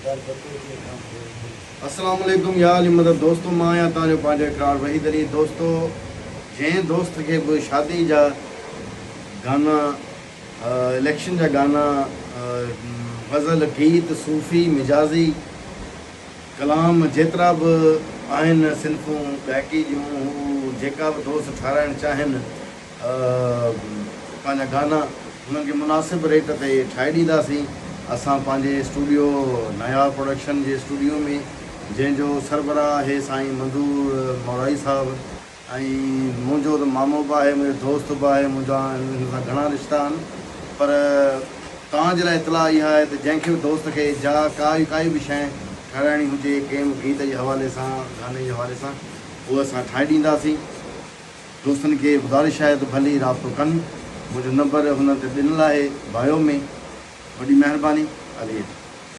السلام عليڪم يا علي مدد دوستو مان آهيان توهان جو پنهنجو اقرار وحيد علي دوستو جنهن دوست کي به شادي جا گانا اليڪشن جا گانا غزل گيت صوفي مجازي ڪلام جيترا به آهن صنفون ڳائڪي جون هو جيڪا به دوست ٺاهرائڻ چاهين پنهنجا گانا هنن کي مناسب ريٽ تي ٺاهي ڏينداسين. اسان پنهنجي اسٽوڊيو ناياب پروڊڪشن جي اسٽوڊيو ۾ جنهن جو سربراهه آهي سائين منظور مورائي صاحب ۽ منهنجو ته مامو به آهي منهنجو دوست به آهي منهنجا هن سان گهڻا رشتا آهن پر توهان جي لاء اطلاع اها آهي ته جنهن کي به دوست کي جا ڪائي ڪائي به شيء ٺهرائڻي هجي ڪنهن به گيت جي حوالي سان گاني جي حوالي سان اهو اسان ٺاهي ڏينداسين. دوستن کي گذارش آهي ته ڀلي رابطو ڪن منهنجو نمبر هنن تي ڏنل آهي بايو ۾ وڏي مهرباني علي.